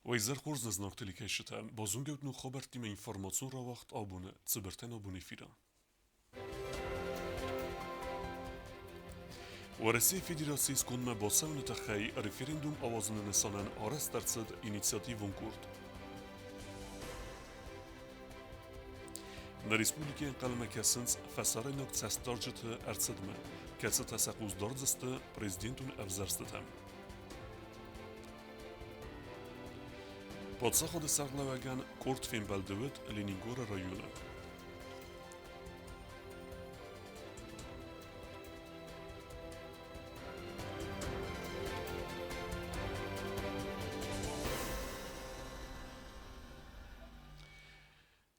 Уӕ изӕр хорз нӕ знаг телекӕсджытӕ, базонгӕут ног хабӕрттимӕ информацион рауагъд абоны цыбыртӕн абон эфиры. Уӕрӕсейы Федерацийы скондмӕ бацӕуыны тыххӕй референдум ауадзыны нысанӕн арӕзт ӕрцыд инициативон къорд. Нӕ республикӕйы ӕнхъӕлмӕ кӕсынц фӕсарӕйнаг цӕстдарджыты ӕрцыдмӕ, кӕцытӕ сӕ хъус дардзысты президентон ӕвзӕрстытӕм. Паддзахады сӕргълӕууӕгӕн къорд фембӕлды уыд Ленингоры районы.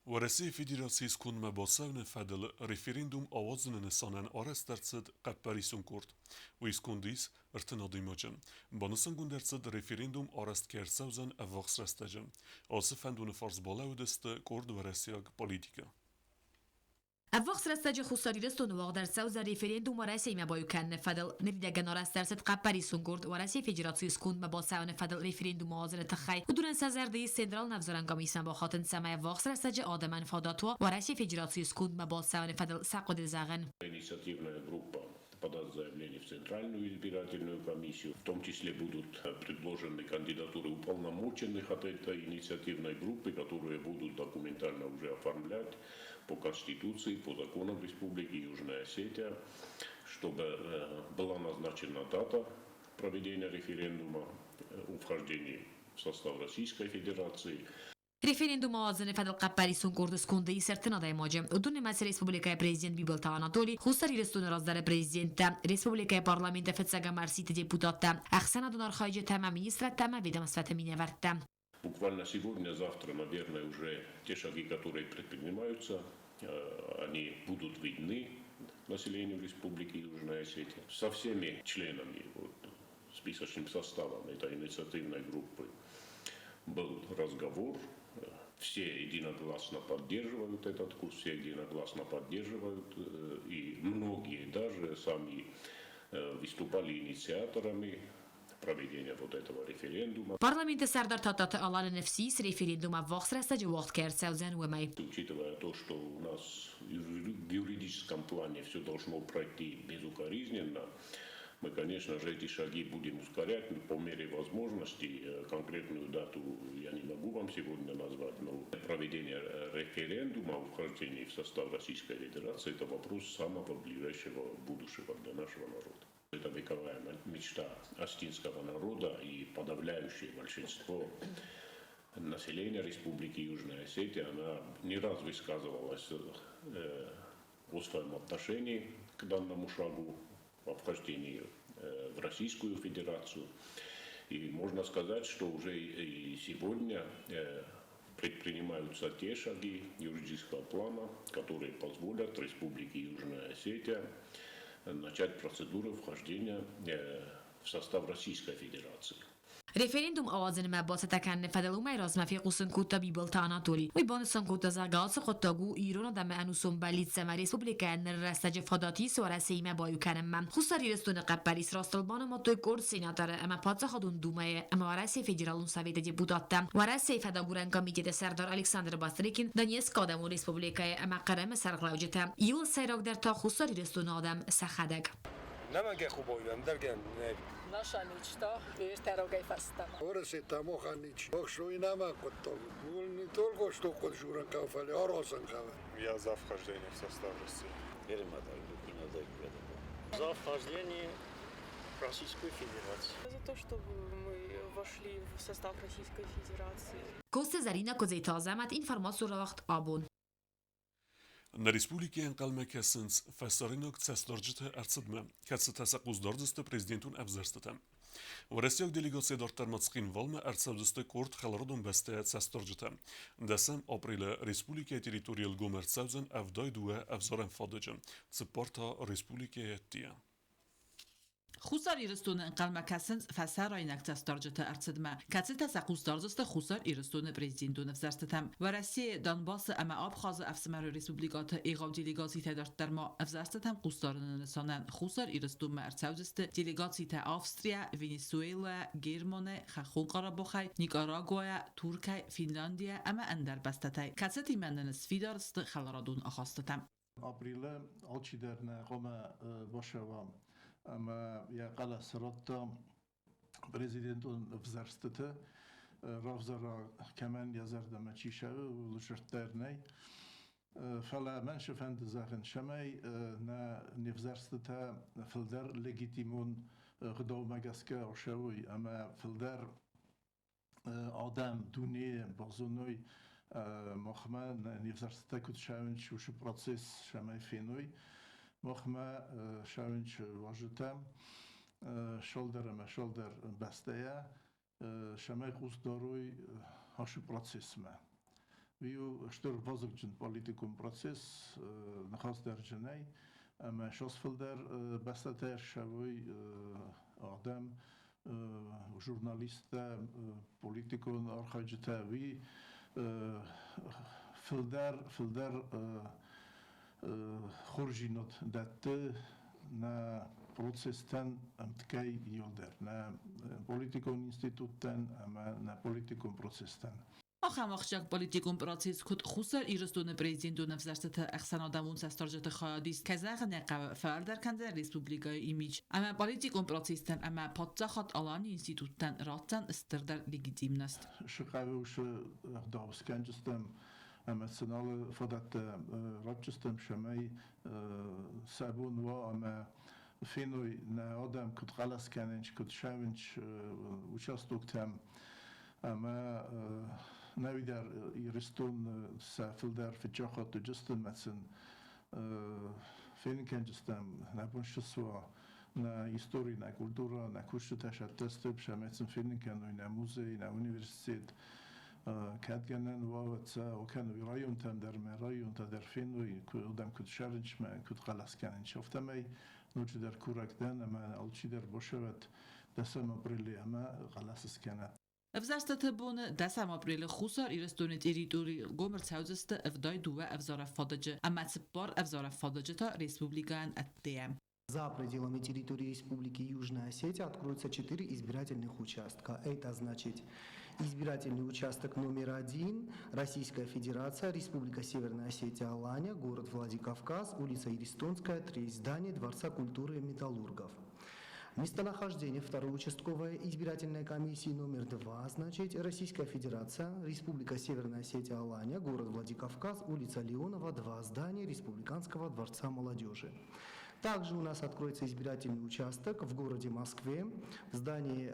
Уӕрӕсейы Федерацийы скондмӕ бацӕуыны фӕдыл референдум ауадзыны нысанӕн арӕзт ӕрцыд хъӕппӕрисон къорд. Уый сконды ис 30 адӕймаджы. Банысангонд ӕрцыд, референдум арӕзт кӕй ӕрцӕудзӕн ӕввахс рӕстӕджы. Ацы фӕндоны фарс балӕууыдысты къорд уӕрӕсейаг политикы. Ӕввахс рӕстӕджы Хуссар Ирыстоны уагъд ӕрцӕудзӕн референдум Уӕрӕсеимӕ баиу кӕныны фӕдыл. Ныридӕгӕн арӕзт ӕрцыд хъӕппӕрисон къорд Уӕрӕсейы Федерацийы скондмӕ бацӕуыны фӕдыл референдум ауадзыны тыххӕй. Уыдонӕн сӕ зӕрды ис Централон ӕвзарӕн къамисмӕ бахатын, цӕмӕй ӕввахс рӕстӕджы адӕмӕн фадат уа Уӕрӕсейы Федерацийы скондмӕ бацӕуыны фӕдыл сӕ хъуыды зӕгъын. Инициативная группа подаст заявление в Центральную избирательную комиссию. В том числе будут предложены кандидатуры уполномоченных от этой инициативной группы, которые будут документально уже оформлять по Конституции, по законам Республики Южная Осетия, чтобы была назначена дата проведения референдума о вхождении в состав Российской Федерации. Референдум ауадзыны фӕдыл хъӕппӕрисон къорды сконды ис ӕртын адӕймаджы. Уыдон нымӕцы республикӕйы президент Бибылты Анатоли, Хуссар Ирыстоны раздӕры президенттӕ, республикӕйы парламенты фыццӕгӕм ӕрсидты депутаттӕ, ӕхсӕнадон архайджытӕ ӕмӕ министрадтӕ ӕмӕ ведомствӕты минӕвӕрттӕ. Буквально сегодня-завтра, наверное, уже те шаги, которые предпринимаются, они будут видны населению Республики Южная Осетия. Со всеми членами, вот, списочным составом этой инициативной группы был разговор. Все единогласно поддерживают этот курс, все единогласно поддерживают, и многие даже сами выступали инициаторами проведения вот этого референдума. Парламенты сӕрдар Тадтаты Аланы ныфс ис, референдум ӕввахс рӕстӕджы уагъд кӕй ӕрцӕудзӕн, уымӕй. Учитывая то, что у нас в юридическом плане все должно пройти безукоризненно, мы, конечно же, эти шаги будем ускорять по мере возможности. Конкретную дату я не могу вам сегодня назвать, но проведение референдума о вхождении в состав Российской Федерации – это вопрос самого ближайшего будущего для нашего народа. Это вековая мечта осетинского народа и подавляющее большинство населения Республики Южная Осетия, она не раз высказывалась о своем отношении к данному шагу во вхождении в Российскую Федерацию. И можно сказать, что уже и сегодня предпринимаются те шаги юридического плана, которые позволят Республике Южная Осетия начать процедуру вхождения в состав Российской Федерации. Референдум ауадзынмӕ бацӕттӕ кӕныны фӕдыл уымӕй размӕ фехъусын кодта Бибылты Анатоли. Уый банысан кодта, зӕгъгӕ, ацы хъуыддаг у ирон адӕмы ӕнусон бӕллиц ӕмӕ республикӕйӕн ныры рӕстӕджы фадат ис Уӕрӕсеимӕ баиу кӕнынмӕ. Хуссар Ирыстоны хъӕппӕрис растыл банымадтой къорд сенаторы ӕмӕ Паддзахадон Думӕйы ӕмӕ Уӕрӕсейы Федералон Советы депутаттӕ, Уӕрӕсейы фӕдагурӕн комитеты сӕрдар Александр Бастрыкин, Донецкы Адӕмон Республикӕйы ӕмӕ Хъырымы сӕргълӕуджытӕ, иуыл сӕйрагдӕр та Хуссар Ирыстоны адӕм сӕхӕдӕг. Наманге хубойвем дерген Наша мечта ӕртӕрогӕй фӕстӕмӕ. Уӕрӕсе тамохан ничи. Охсой нама хъуыддаг. Не только что хъуыд фӕлӕ аразын хъӕуы. Я за вхождение в состав России. За вхождение в Российскую Федерацию. За то, чтобы мы вошли в состав Российской Федерации. Коцты Зӕринӕ Куыдзеты Азӕмӕт информацион рауагъд абон. Нӕ республикӕйы ӕнхъӕлмӕ кӕсынц фӕсарӕйнаг цӕстдарджыты ӕрцыдмӕ, кӕцытӕ сӕ хъус дардзысты президентон ӕвзӕрстытӕм. Уӕрӕсейаг делегацийӕ дарддӕр ма Цхинвалмӕ ӕрцӕудзысты къорд хӕларадон бӕстӕйӕ цӕстдарджытӕ. Дӕсӕм апрелы республикӕйы территорийыл гом ӕрцӕудзӕн 72 ӕвзарӕн фадыджы, цыппар та республикӕйы ӕддейӕ. Хуссар Ирыстоны ӕнхъӕлмӕ кӕсынц фӕсарӕйнаг цӕстдарджыты ӕрцыдмӕ, кӕцытӕ сӕ хъус дардзысты Хуссар Ирыстоны президентон ӕвзӕрстытӕм. Уӕрӕсейы, Донбассы ӕмӕ Абхазы ӕфсымӕры республикӕты егъау делегацитӕ дарддӕр ма ӕвзӕрстытӕм хъусдарыны нысанӕн Хуссар Ирыстонмӕ ӕрцӕудзысты делегацитӕ Австрийӕ, Венесуэлӕйӕ, Германӕй, Хӕххон Къарабахӕй, Никарагуайӕ, Туркӕй, Финляндийӕ ӕмӕ ӕндӕр бӕстӕтӕй, кӕцытимӕ нын сфидар сты хӕларадон ахастытӕ. Апрелы алчидӕр нӕ хъуамӕ бацӕуа ӕмӕ йӕ хъӕлӕс радта президентон ӕвзӕрстыты. Равзара, кӕмӕн йӕ зӕрдӕмӕ чи цӕуы, ууыл зӕрддӕр нӕй. Фӕлӕ мӕн цы фӕнды зӕгъын, цӕмӕй нӕ не взӕрстытӕ фылдӕр легитимон гъдаумӕ гӕсгӕ ӕрцӕуой ӕмӕ фылдӕр адӕм дуне базоной, махмӕ не взӕрстытӕ куыд цӕуынц, уыцы процесс цӕмӕй феной. Махмӕ цӕуынц уазджытӕ цалдӕр ӕмӕ цалдӕр бӕстӕйӕ, цӕмӕй хъус дарой ацы процессмӕ. Уый у стыр вазыгджын политикон процесс, ныхас дӕр зынӕй, ӕмӕ цас фылдӕр бӕстӕтӕ ссӕуой адӕм, журналисттӕ, политикон архайджытӕ, уый фылдӕр, фылдӕр хорздзинад дӕтты нӕ процесстӕн ӕмткӕй иуылдӕр, нӕ политикон институттӕн ӕмӕ нӕ политикон процесстӕн. Ахӕм ахсджиаг политикон процесс, куыд Хуссар Ирыстоны президентон ӕвзӕрстыты ӕхсӕнадӕмон цӕстдарджыты хайадист, кӕй зӕгъын ӕй хъӕуы, фӕуӕлдӕр кӕндзӕн республикӕйы имидж ӕмӕ политикон процесстӕн ӕмӕ паддзахад Аланийы институттӕн ратдзӕн стырдӕр легитимность. Цы хъӕуы уыцы ӕгъдау скӕнджыстӕм ӕмӕ сын алы фадӕттӕ ратджыстӕм, цӕмӕй сӕ бон уа ӕмӕ феной нӕ адӕм куыд хъӕлӕс кӕнынц, куыд цӕуынц участоктӕм. Ӕмӕ нӕуидӕр Ирыстон сӕ фылдӕр фыццаг хатт уыдысты ӕмӕ сын фенын кӕнджыстӕм, нӕ бон ссуа нӕ истори, нӕ культурӕ, нӕ куыстытӕ сӕттӕсты, цӕмӕй сын фенын кӕной нӕ музей, нӕ университет. Кӕд гӕнӕн уа, уӕд сӕ окӕной районтӕм дӕр ӕмӕ районтӕ дӕр феной, адӕм куыд ссарынц ӕмӕ куыд хъӕлӕс кӕнынц. Афтӕмӕй ноджыдӕр курӕг дӕн ӕмӕ алчидӕр бацӕуӕд 10 апрелы ӕмӕ хъӕлӕс скӕнӕд. Ӕвзӕрстыты боны 10 апрелы Хуссар Ирыстоны территорийыл гом ӕрцӕудзысты 72 ӕвзарӕг фадыджы ӕмӕ цыппар ӕвзарӕг фадыджы та республикӕйӕн ӕддейӕ. За пределами территории Республики Южная Осетия откроются четыре избирательных участка. Это значит избирательный участок номер один, Российская Федерация, Республика Северная Осетия, Алания, город Владикавказ, улица Иристонская, 3, здание Дворца культуры металлургов. Местонахождение второй участковой избирательной комиссии номер 2, значит, Российская Федерация, Республика Северная Осетия, Алания, город Владикавказ, улица Леонова, 2, здание Республиканского дворца молодежи. Также у нас откроется избирательный участок в городе Москве, в здании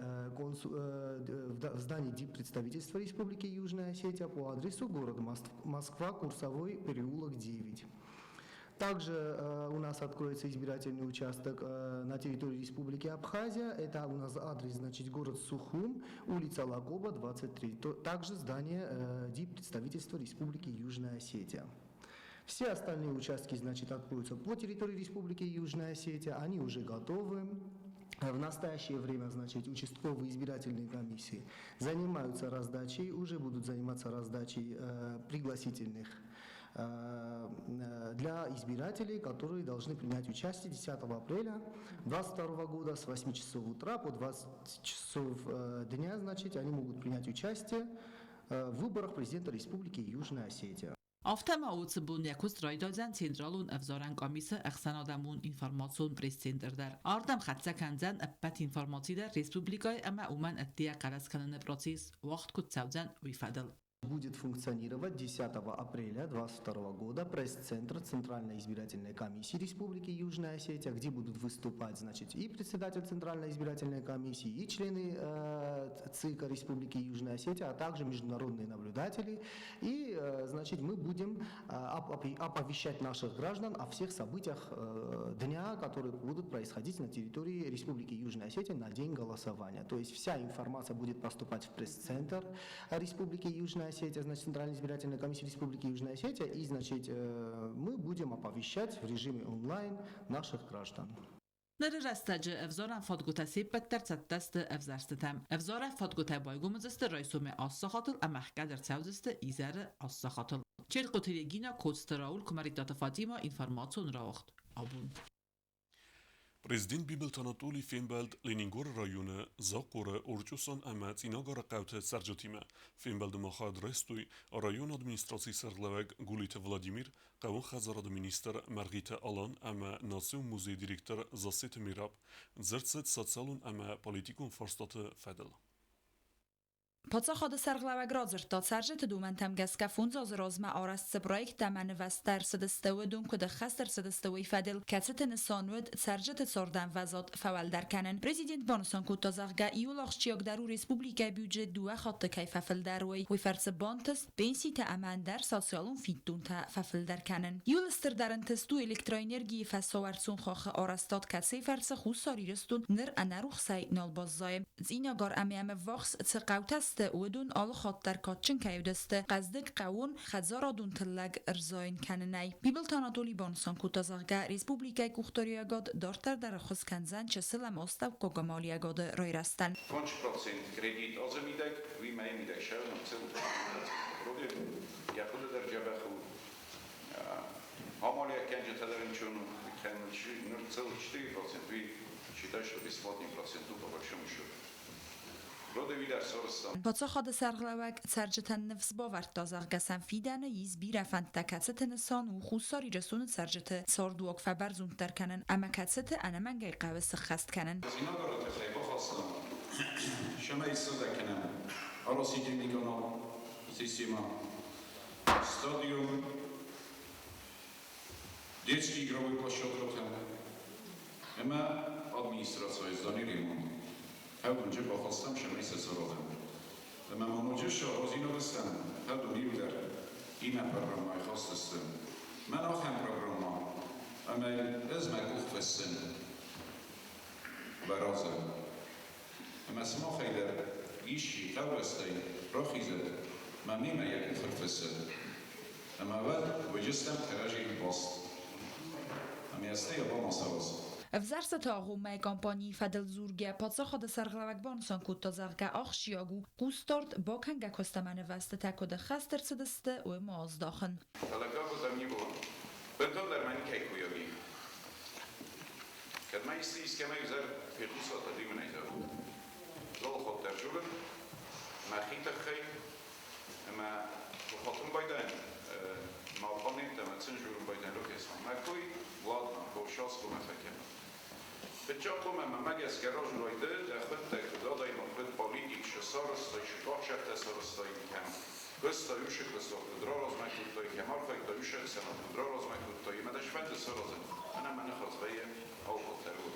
диппредставительства Республики Южная Осетия по адресу город Москва, Курсовой переулок 9. Также у нас откроется избирательный участок на территории Республики Абхазия. Это у нас адрес, значит, город Сухум, улица Лагоба, 23. Также здание диппредставительства Республики Южная Осетия. Все остальные участки, значит, откроются по территории Республики Южная Осетия. Они уже готовы. В настоящее время, значит, участковые избирательные комиссии занимаются раздачей, уже будут заниматься раздачей пригласительных для избирателей, которые должны принять участие 10 апреля 2022 года с 8 часов утра по 20 часов дня, значит, они могут принять участие в выборах президента Республики Южная Осетия. Афтӕ ма уыцы бон йӕ куыст райдайдзӕн Централон ӕвзарӕн къамисы ӕхсӕнадӕмон информацион пресс-центр дӕр. Ардӕм хӕццӕ кӕндзӕн ӕппӕт информаци дӕр республикӕйы ӕмӕ уымӕн ӕддейӕ хъӕлӕс кӕныны процесс уагъд куыд цӕудзӕн, уый фӕдыл. Будет функционировать 10 апреля 2022 года пресс-центр Центральной избирательной комиссии Республики Южная Осетия, где будут выступать, значит, и председатель Центральной избирательной комиссии, и члены ЦИКа Республики Южная Осетия, а также международные наблюдатели. И, значит, мы будем оповещать наших граждан о всех событиях дня, которые будут происходить на территории Республики Южная Осетия на день голосования. То есть вся информация будет поступать в пресс-центр Республики Южная Осетия, значит, Центральной избирательной комиссии Республики Южная Осетия, и, значит, мы будем оповещать в режиме онлайн наших граждан. Ныры рӕстӕджы ӕвзарӕн фадгуытӕ се ппӕт дӕр цӕттӕ сты ӕвзӕрстытӕм. Ӕвзарӕн фадгуытӕ байгом уыдзысты райсомы 8 сахатыл ӕмӕ ӕхгӕд ӕрцӕудзысты изӕры 8 сахатыл. Челкъуты Регина, Коцты Рауль, Куымӕридтаты Фатимӕ, информацион рауагъд абон. Президент Бибылты Анатоли фембӕлд Ленингоры районы Захъоры, Орчъосан ӕмӕ Цъинагары хъӕуты цӕрджытимӕ. Фембӕлды ма хайад райстой районы администрацийы сӕргълӕууӕг Гулиты Владимир, хъӕууон хӕдзарады министр Мӕргъиты Алан ӕмӕ Национ музейы директор Зассеты Мираб. Дзырд цыд социалон ӕмӕ политикон фарстаты фӕдыл. Паддзахады сӕргълӕууӕг радзырдта, цӕрджыты домӕнтӕм гӕсгӕ 5 азы размӕ арӕзт цы проекттӕ ӕмӕ нывӕзттӕ ӕрцыдысты, уыдон куыд ӕххӕст ӕрцыдысты, уый фӕдыл, кӕцыты нысан уыд цӕрджыты цардӕмвӕзад фӕуӕлдӕр кӕнын. Президент банысан кодта, зӕгъгӕ, иууыл ахсджиагдӕр у республикӕйы бюджет дыууӕ хатты кӕй фӕфылдӕр, уый. Уый фӕрцы бантыст пенситӕ ӕмӕ ӕндӕр социалон фиддонтӕ фӕфылдӕр кӕнын. Иууыл стырдӕр ӕнтыст у электроэнергийы фӕсауӕрцон хаххы арӕзтад, кӕцыйы фӕрцы Хуссар Ирыстон ныр ӕнӕрухсӕй нал баззайы. Цъинагар ӕмӕ йӕм ӕввахс цы хъӕутӕ сты, уыдон алы хатт дӕр кадджын кӕй уыдысты, хъӕздыг хъӕууон хӕдзарадон тыллӕг ӕрзайын кӕнынӕй. Бибылты Анатоли банысан кодта, зӕгъгӕ, республикӕйы къухдариуӕгад дарддӕр дӕр ӕххуыс кӕндзӕн чысыл ӕмӕ астӕуккаг амалиуӕгады райрӕзтӕн. 5% кредит азы мидӕг, уый мӕйы мидӕг сӕвӕрын Вроде йӕ хъуыды дӕр дзӕбӕх у. Амалиуӕггӕнджытӕ дӕр ничего ныр 0,4%, уый считай, что бесплатный процент у по большому счету. Паддзахады сӕргълӕууӕг цӕрджытӕн ныфс бавӕрдта, зӕгъгӕ сӕм фидӕны ис бирӕ фӕндтӕ, кӕцыты нысан у Хуссар Ирыстоны цӕрджыты цардуаг фӕбӕрзонддӕр кӕнын ӕмӕ кӕцыты ӕнӕмӕнгӕй хъӕуы сыххӕст кӕнын. Цъинагары тыххӕй бахастам, цӕмӕй сцӕттӕ кӕнӕм оросительный канал, система, стадион, детский игровой площадкӕтӕ ӕмӕ администрацийы здани ремонт. Хӕдунджы бахастам, цӕмӕй сӕ саразӕм. Ӕмӕ ма ноджы саразинаг стӕм, хӕдун иу дӕр иннӕ программӕйы хаст сты. Мӕн ахӕм программӕ, ӕмӕ ӕз мӕ къух фыссын уӕ Ӕмӕ сымахӕй дӕр исчи хъӕубӕстӕй рахизӕд мӕ мемӕ йӕ къух ӕрфыссӕд. Ӕмӕ уӕд уыдзыстӕм кӕрӕдзийыл баст. Ӕмӕ йӕ стӕй абон ацӕуӕз. Ӕвзӕрстыты агъоммӕйы кампанийы фӕдыл дзургӕ, паддзахады сӕргълӕууӕг банысан кодта, зӕгъгӕ, ахсджиаг у хъусдард бакӕнгӕ куыст ӕмӕ нывӕзтытӕ куыд ӕххӕст ӕрцыдысты, уымӕ аздахын. Фӕлӕ как бы там ни было, бынтондӕр мӕ никӕй койаг и. Кӕд ма исты искӕмӕй ӕвзӕр фехъусат, ӕви мын ӕй зӕгъут. Золохоттӕ журын мӕхи тыххӕй ӕмӕ куы хатын байдайын мӕ оппоненттӕ ӕмӕ сын журын байдайын рокесан. Мӕ кой ладно, бовшалско мӕ фӕкӕнут. Фыццаг хъуамӕ мӕмӕ гӕсгӕ разурай ды, дӕхуӕдтӕ куыд адӕймаг, куыд политик, шы сарӕзтай, шы къахсӕртӕ сарӕзтай, кӕм куыстай, уышы куыстуат куыд раразмӕ кодтай, кӕм архайдтай, уышы ӕхсӕнад куыд раразмӕ кодтай, ӕмӕ дӕ сфӕнды саразын, ӕнӕ мӕ ныхас вӕййы алкӕддӕр уыд.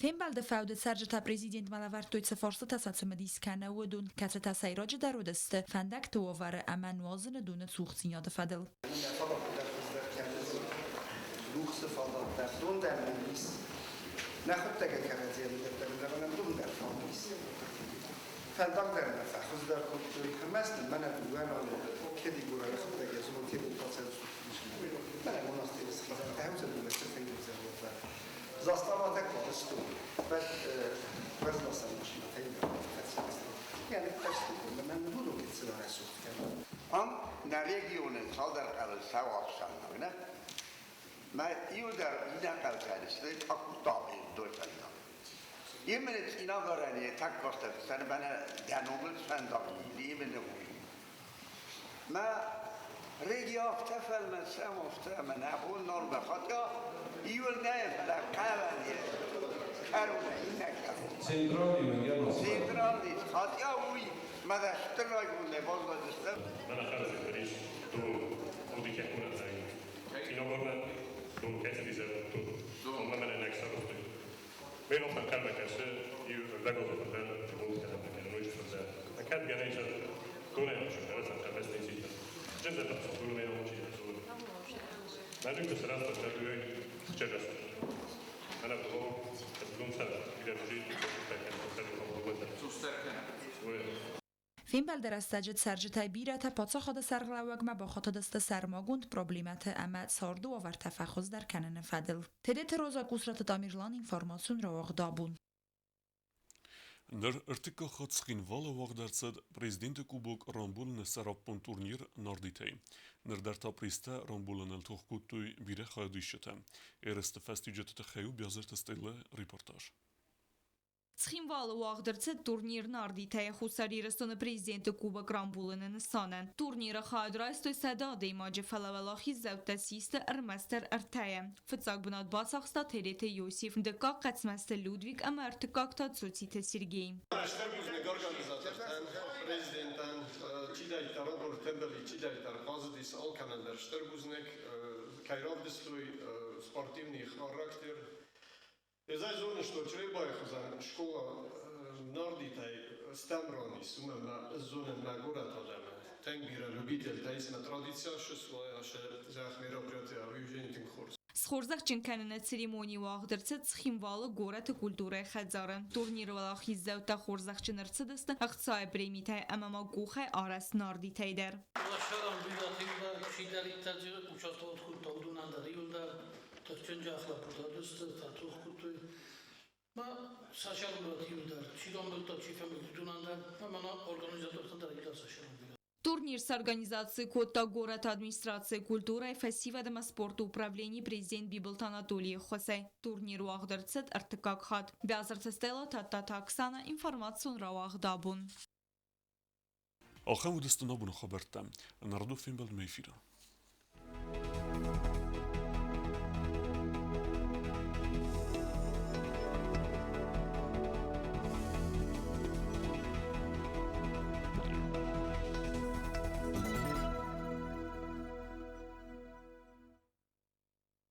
Фембӕлды фӕуды цӕрджытӕ президентмӕ лӕвӕрдтой цы фарстытӕ сӕ цымыдис кӕны, уыдон, кӕцытӕ сӕйраджыдӕр уыдысты фӕндӕгты уавӕры ӕмӕ нуазыны доны цухдзинады фӕдыл. Рухсы фадат дӕр, дон дӕр нӕм ис. Нӕхуыдтӕг кӕрӕдзийӕн дӕттӕм дӕр нӕм дон дӕр фаг ис. Фӕндаг дӕр нӕ фӕхуыздӕр кодтой. Ӕрмӕст нын мӕнӕ дыууӕ раны кедигур ӕрхуыдтӕг йӕ зоны кедин Мӕнӕ монастыры схизӕн, ӕхӕмцӕ дыууӕ цыртӕй Заставатӕ кварсту, вӕзласӕн машинӕтӕ Yani Ам нӕ регионы цалдӕр хъӕуы сау ӕфсӕндаг, нӕ? Мӕ иу дӕр иннӕ хъӕутӕ сты акутабе дойфӕндаг. Именно Цъинагарӕн так костӕ мӕнӕ дӕ номыл фӕндаг именно уый. Мӕ реги афтӕ фӕлмӕн сӕм афтӕ ӕмӕ нӕ бон нал бахатга, иуыл нӕ, фӕлӕ хъӕуӕн кӕронӕй иннӕ кӕрон. Центральный Центральный, хатга уый мӕ стыр райгондӕй баззадыстӕм. Мӕнӕ хӕрзы ис до Цъинагармӕ дон кӕцы дон мӕнӕ сарӕзтой. Мейлохтан ӕнхъӕлмӕ кӕсы иу ӕрдӕгазы фӕдӕн ремонт кӕнӕм кӕнын уый фӕлӕ. Кӕд гӕнӕн ис донӕй ӕмӕ Фембӕлды рӕстӕджы цӕрджытӕй бирӕтӕ паддзахады сӕргълӕууӕгмӕ бахатыдысты сӕрмагонд проблемӕты ӕмӕ царды уавӕртӕ фӕхуыздӕр кӕныны фӕдыл. Тедеты Роза, Къусраты Тамерлан, информацион рауагъд Абон. Ныр ӕртыккаг хатт Цхинвалы уагъд ӕрцыд Президенты Кубок рамбулыны сӕраппонд турнир Нардитӕй. Ныр дӕр та призтӕ рамбулыныл тох кодтой бирӕ хайадисджытӕ. Ерысты фӕстиуджыты тыххӕй у Биазырты Стеллы репортаж. Цхинвалы уагъд ӕрцыд турнир Нардитӕй Хуссар Ирыстоны президенты Кубок рамбулыны нысанӕн. Турниры хайад райстой 100 адӕймаджы, фӕлӕ уӕлахиздзӕуттӕ систы ӕрмӕстдӕр ӕртӕйӕ. Фыццаг бынат бацахста Тереты Иосиф, дыккаг Хъӕцмӕзты Людвиг ӕмӕ ӕртыккаг та Цоциты Сергей. Стыр бузныг организатортӕн, президентӕн, чидӕриддӕр Роберт Темберли, чидӕриддӕр хъазыдис, алкӕмӕн дӕр стыр бузныг, кӕй равдыстой спортивный характер. Ӕз ӕй зонын, что Чъребайы хуызӕн скъола Нардитӕй стӕм ран ис, уымӕн ӕмӕ ӕз зонын мӕ горӕты адӕмы. Тынг бирӕ любительтӕ ис мӕ традици асы суайасы зӕгъ мероприятие уый тынг хорз. Схорзӕхджын кӕныны церемони уагъд ӕрцыд Цхинвалы горӕты культурӕйы хӕдзары. Турниры уӕлахиздзӕуттӕ хорзӕхджын ӕрцыдысты ӕхцайы премитӕй ӕмӕ ма къухӕй арӕзт нардитӕй дӕр. Лашарам бирӕтимӕ чидӕриддӕр участвовать кодта, уыдонӕн дӕр иуылдӕр тыхджын лӕппутӕ уыдысты, тох кодтой. Ма сӕ иу дӕр, чи рамбылдта, чи фӕмбылд, уыдонӕн дӕр, ӕмӕ нӕ организатортӕн дӕр иу сӕ Турнир сорганизаци кодта горӕты администрацийы культурӕйы, фӕсивӕд ӕмӕ спорты управленийы президент Бибылты Анатолийы ӕххуысӕй. Турнир уагъд ӕрцыд ӕртыккаг хатт. Биазырты Стелла, Тадтаты Оксана, информацион рауагъд Абон. Ахӕм уыдысты нӕ боны хабӕрттӕ. Народу фембӕлдмӕ эфиры.